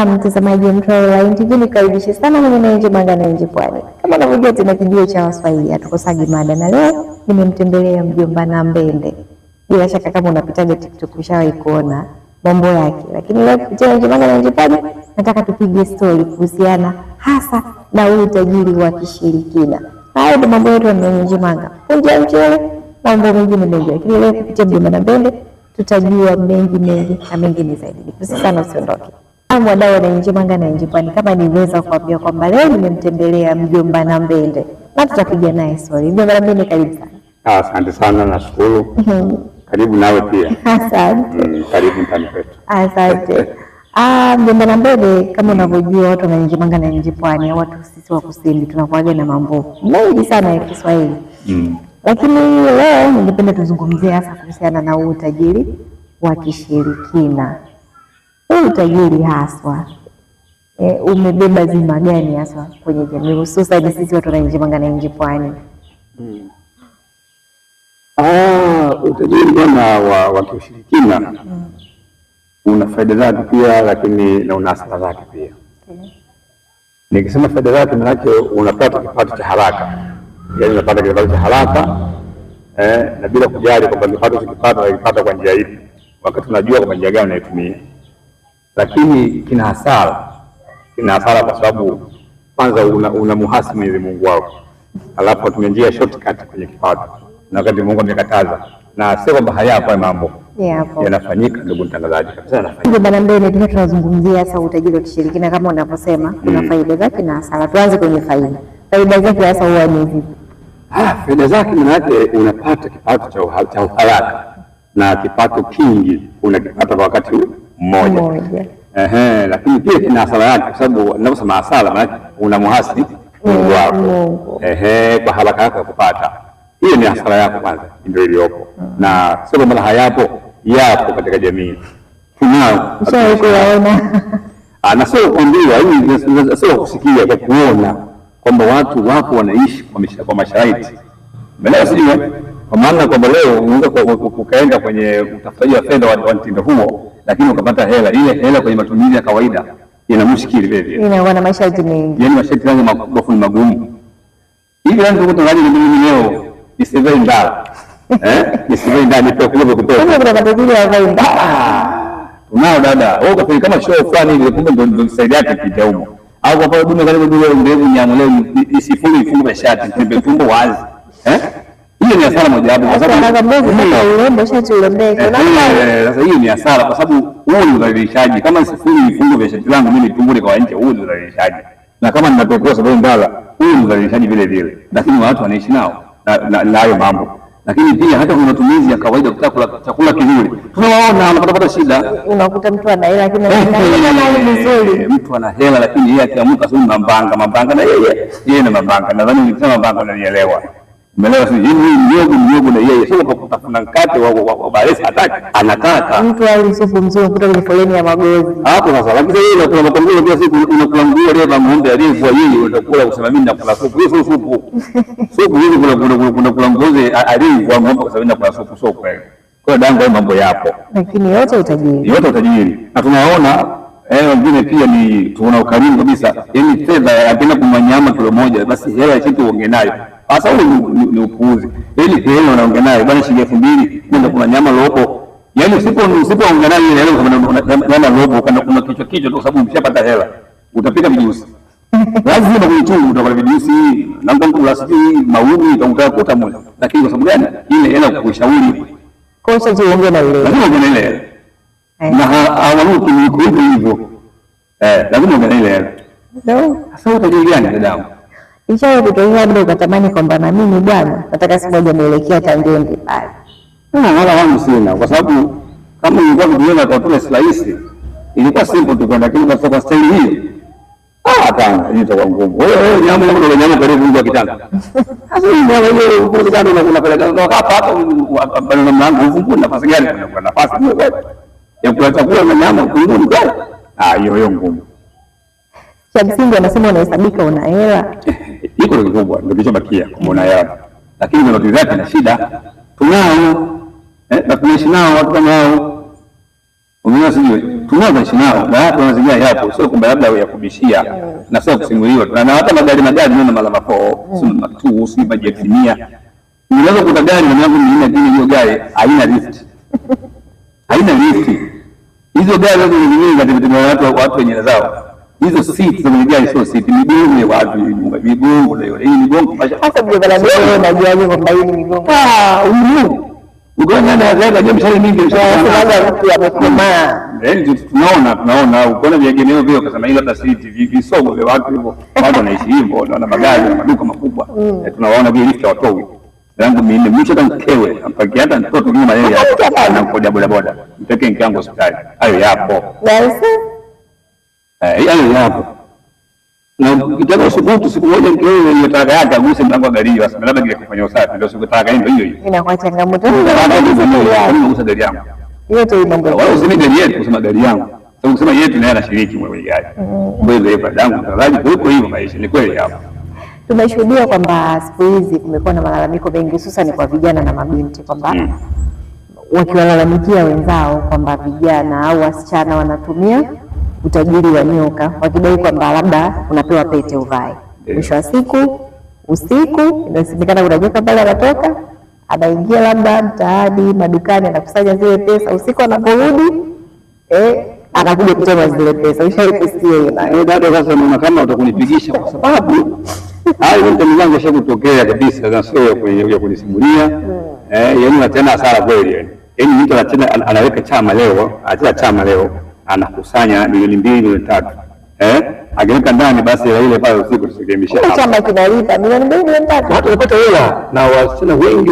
Mtazamaji wa Mtwara Online TV, nikaribishe sana mwenye na nje Manga na nje Pwani. Kama unavyojua tena kijiwe cha Waswahili hatukosagi mada, na leo nimemtembelea mjomba Nambende. Bila shaka kama unapitaga TikTok ushawahi kuona mambo yake, lakini leo kupitia nje Manga na nje Pwani nataka tupige story kuhusiana hasa na huu utajiri wa kishirikina. Hayo ndio mambo yetu ya nje Manga, punje ya mchele, mambo mengine mengi, lakini leo kupitia mjomba Nambende tutajua mengi mengi na mengine zaidi. Nikusihi sana usiondoke. Wadau wa Nje Manga na Nje Pwani, kama niliweza kuambia kwamba leo nimemtembelea mjomba Nambende na tutapiga naye story. Mjomba Nambende, karibu sana. Asante sana, nashukuru. Karibu nawe pia. Asante. Karibu mtani kwetu. Asante. Mjomba Nambende, kama unavyojua watu wa Nje Manga na Nje Pwani, watu sisi wa kusini tunakuaga na mambo mengi sana ya Kiswahili. Lakini leo ningependa tuzungumzie hasa kuhusiana na huu utajiri wa kishirikina. Huu utajiri haswa umebeba zima gani haswa kwenye jamii, hususan sisi watu wa Nje Manga na Nje Pwani? Utajiri bwana wa kiushirikina una faida zake pia, lakini na una hasara zake pia. Nikisema faida zake, maana yake unapata kipato cha haraka, yaani unapata kipato cha haraka na bila kujali kwamba kipato chokipata unakipata kwa njia ipi, wakati unajua kwa njia gani unaitumia. Lakini kina hasara, kina hasara kwa sababu kwanza una muhasi Mwenyezi Mungu wako, alafu atumia njia shortcut kwenye kipato, na wakati Mungu amekataza, na sio kwamba hayapo haya mambo yanafanyika, ndugu mtangazaji, kabisa yanafanyika. Mjomba Nambende, tukiwa tunazungumzia hasa utajiri wa kishirikina kama unavyosema, kuna faida zake na hasara. Tuanze kwenye faida. Faida zake hasa huwa ni zipi? Faida zake maana yake unapata kipato cha uharaka na kipato kingi unakipata kwa wakati mmoja. Ehe, lakini pia kina hasara yake, kwa sababu ninaposema hasara maana yake unamuhasi Mungu wako. Ehe, kwa haraka yako ya kupata. Hiyo ni hasara yako kwanza, ndio iliyopo. Na sio kwamba hayapo, yapo katika jamii. Tunao. Ushawahi kuyaona? Na sio kuambiwa, hii sio kusikia, kwa kuona kwamba watu wapo wanaishi kwa masharti. Umeelewa sijui? Kwa maana kwamba leo unaweza ukaenda kwenye utafutaji wa fedha wa mtindo huo, lakini ukapata hela, ile hela kwenye matumizi ya kawaida ina mushkili vile vile. Inakuwa na masharti mengi. Yaani masharti yangu makubwa ni magumu. Hivi yani tuko tunalaji ni mimi leo nisivai ndala. Nisivai ndala nipe kulobe kutoka. Kumbe kuna matatizo ya vai ndala. Tunao dada, wewe ukafanya kama show fulani hivi, kumbe ndio msaidi yake pita humo. Au kwa pale dume karibu dume ndevu nyamu leo isifuri ifunge shati, tembe tumbo wazi. Hiyo ni hasara moja wapo, kwa sababu sasa hiyo ni hasara kwa sababu huo ni udhalilishaji. Kama sifuri vifungo vya shati langu mimi tumbo kwa nje, huo ni udhalilishaji. Na kama ninapekua sababu ndala, huo ni udhalilishaji vile vile. Lakini watu wanaishi nao na hayo mambo. Lakini pia hata kwa matumizi ya kawaida, kutaka kula chakula kizuri, tunawaona wanapata shida. Unakuta mtu ana hela lakini ana vizuri. Mtu ana hela lakini yeye akiamka sio mambanga, mambanga na yeye. Yeye na mambanga. Nadhani nikisema mambanga unanielewa. Umeelewa sio? Yeye miogo na yeye sio kwa kutafuna mkate wa baresa hataki, anataka. Mtu ali supu mzuri unakuta kwenye foleni ya magozi. Hapo sasa, lakini yeye anakula makongo kila siku, unakula nguo ile ya ng'ombe aliyekuwa yeye utakula kusema mimi nakula supu. Hiyo sio supu. Supu hiyo kuna kula ngozi aliyekuwa ng'ombe kwa sababu nakula supu, sio kweli. Kwa hiyo dango mambo yapo. Lakini yote utajiri. Yote utajiri. Na tunaona wengine pia ni tuna ukarimu kabisa. Yaani fedha akienda kununua nyama kilo moja, basi hela ya kitu uongee nayo. Sasa huo ni upuuzi. Yaani hela unaongea nayo bwana shilingi 2000 nenda kuna nyama robo. Yaani usipoongea nayo ile hela kama nyama robo kana kuna kichwa kichwa tu, kwa sababu umeshapata hela. Utapika vijusi. Lazima kwenye chungu utakula vijusi, na mtu kula sijui maumi utakuta moja. Lakini kwa sababu gani? Ile hela kukushauri. Kwa sababu uongee na ile. Lazima uongee na ile hela. Na hawaruki ni hivyo hivyo. Lazima uongee na ile hela. Ndio. Sasa utajiri gani dadangu? Ishawahi kutokea labda ukatamani kwamba na mimi bwana nataka siku moja nielekea Tangende pale? Wala wangu sina, kwa sababu kama nilikuwa kujiona kwa tule slice ilikuwa simple tu kwenda, lakini kwa staili hiyo hapana, hiyo itakuwa ngumu. Wewe nyama nyama nyama karibu nje ya kitanda. Sasa hii nyama hiyo uko kitanda unapeleka hapa hapa bado na mlango ufungue, nafasi gani kuna nafasi ya kula chakula na nyama kunguni kweli? Hiyo ngumu. Cha msingi anasema unahesabika una hela. Iko ndio kikubwa, ndio kilichobakia kwamba una hela. Lakini ndio zake na shida tunao. Na tunaishi nao watu kama hao. Umeona, sijui tunao tunaishi nao na watu mazingira yapo, sio kwamba labda ya kubishia na sio kusimuliwa. Na hata magari naona mara mafoo, sio matu, sio bajeti 100. Unaweza kukuta gari na milango minne, lakini hiyo gari haina lift, haina lift. Hizo gari zote ni nyingi katika watu wenye zao. Hizo seat za kwenye gari sio seat, migongo ya watu, migongo leo. Hii migongo Sasa mjomba Nambende, wewe unajuaje kwamba hii ni migongo? Ah, huyu. Ukiona nani anaweka je mshale mingi mshale. Sasa mtu amekomaa. Eh, tunaona ukiona viegemeo vile ukasema hii labda seat visogo vya watu hivyo. Watu wanaishi hivyo na magari na maduka makubwa. Tunawaona vile lift hawatoi. Yangu minne mwisho hata mkewe ampakia hata mtoto nyuma yeye anamkodia boda boda. Mpeke mke wangu hospitali. Hayo yapo. Basi Eh, hayo yapo. Na ukitaka usubutu siku moja mkewe hiyo taka yake aguse mlango wa gari hiyo, aseme labda kile kufanya usafi ndio siku taka hiyo hiyo hiyo. Inakuwa changamoto. Unagusa gari yangu. Yote hii mambo. Wala useme gari yetu, usema gari yangu. Sababu kusema yetu naye anashiriki mwenye gari. Kwa hiyo dereva yangu mtaraji kuliko hivyo maisha ni kweli hapo. Tumeshuhudia kwamba siku hizi kumekuwa na malalamiko mengi hususan kwa vijana na mabinti kwamba wakiwalalamikia wenzao kwamba vijana au wasichana wanatumia utajiri wa nyoka, wakidai kwamba labda unapewa pete uvae. Mwisho wa siku usiku inasemekana kuna nyoka pale anatoka anaingia labda mtaani, madukani, anakusanya zile pesa, usiku anaporudi anakuja kutema zile pesa. Ushawahi kusikia hiyo nayo? Dada, sasa naona kama utakunipigisha kwa sababu hayo mtu mwenzangu ashakutokea kabisa na sio ya kunisimulia. Yaani unatena hasara kweli yani. Yaani mtu anatena anaweka chama leo, anacheza chama leo, anakusanya milioni 2, milioni 3. Akiweka ndani basi hela ile pale usiku tusikimbisha. Kumbe chama kinalipa milioni 2, milioni 3. Watu wanapata hela na wasichana wengi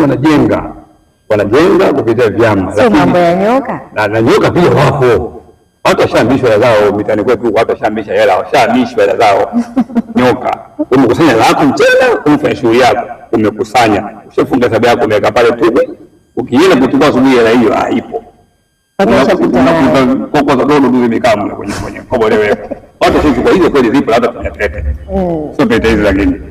wanajenga kupitia vyama. Sio mambo ya nyoka. Na nyoka pia wapo. Watu washahamishwa hela zao mitaani kwetu, watu washahamishwa hela, washahamishwa hela zao. Nyoka. Umekusanya hela yako mchana, umefanya shughuli yako, umekusanya. Ushafunga hesabu yako umeweka pale tu. Ukienda kuchukua asubuhi hela hiyo haipo. Watu washakutana. Koko za dodo tu zimekaa mle kwenye kobo leo. Watu washachukua hizo kweli zipo labda kwenye pete. Sio pete hizi lakini.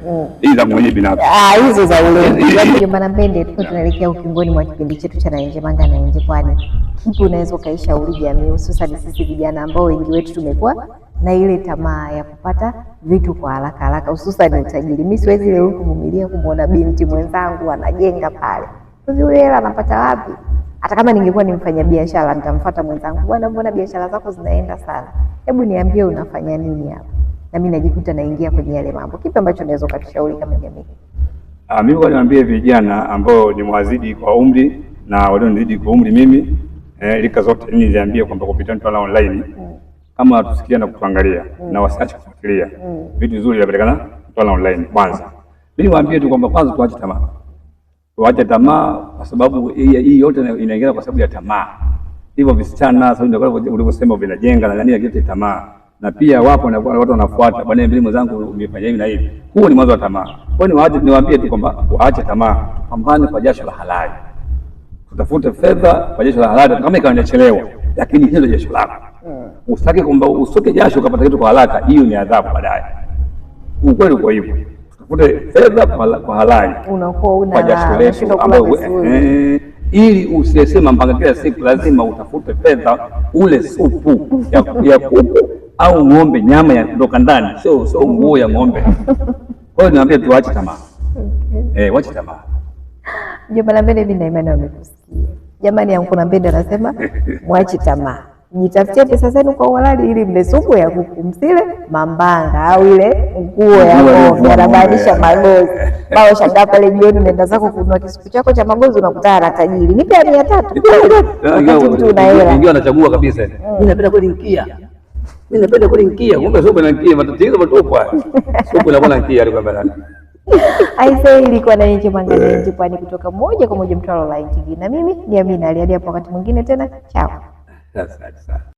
Hizi za mwenyewe binafsi. Hizo za ulevi. Mjomba Nambende, tuko tunaelekea ukingoni mwa kipindi chetu cha Naenje Manga na Naenje Pwani. Kipi unaweza ukaishauri jamii hususan sisi vijana ambao wengi wetu tumekuwa na ile tamaa ya kupata vitu kwa haraka haraka hususan utajiri? Mimi siwezi leo kuvumilia kumwona binti mwenzangu anajenga pale. Hivi huyo hela anapata wapi? Hata kama ningekuwa ni mfanyabiashara nitamfuata mwenzangu, bwana, mbona biashara zako zinaenda sana? Hebu niambie unafanya nini hapa? Na mimi najikuta naingia kwenye yale mambo. Kipi ambacho unaweza ukatushauri kama jamii? Mimi kwa niwaambie vijana ambao ni mwazidi kwa umri na walionizidi kwa umri mimi, rika zote niziambie kwamba kupitia mtandao online kama watusikia na kutuangalia na wasiache kufuatilia vitu vizuri vinapatikana mtandao online. Kwanza mimi niwaambie tu kwamba kwanza tuache tamaa, tuache tamaa kwa sababu hii yote inaingia kwa sababu ya tamaa. Hivyo visichana sasa ndio ulivyosema vinajenga na nani, lakini tamaa na pia wapo na watu wanafuata, bwana mimi mwenzangu umefanya hivi na hivi. Huo ni mwanzo wa tamaa. Kwa hiyo niwaambie tu kwamba waache tamaa, pambane kwa jasho la halali, tutafute fedha kwa jasho la halali, kama ikawa inachelewa, lakini hilo jasho lako. Usitake kwamba usoke jasho ukapata kitu kwa haraka, hiyo ni adhabu baadaye. Ukweli uko hivyo, tutafute fedha kwa halali, unakuwa una kwa jasho letu ambayo ili usisema mpaka kila siku lazima utafute fedha ule supu ya kuku au ng'ombe, nyama ya kutoka ndani, sio nguo ya ng'ombe. Kwa hiyo niwaambie tuache tamaa. Okay. Waache tamaa. Mjomba Nambende, mimi na imani wamekusikia. Jamani, Anko Nambende anasema mwache tamaa. Jitafutie pesa zenu kwa uhalali ili mle supu ya kuku, msile mambanga au ile nguo ya ng'ombe, anamaanisha magozi. Bao shangaa pale jioni unaenda zako kununua kisupu chako cha magozi unakutana na tajiri. Nipe 300. Wakati mtu una hela. Ingia anachagua kabisa. Mimi napenda kweli nkia. Mimi napenda kweli nkia. Kumbe supu na nkia matatizo matupu haya. Supu inakuwa na nkia alikuwa mbele. Aisee, ilikuwa na Nje Manga na Nje Pwani kutoka moja kwa moja Mtwara Online TV. Na mimi ni Amina Ali, hadi hapo wakati mwingine tena. Chao. Asante sana.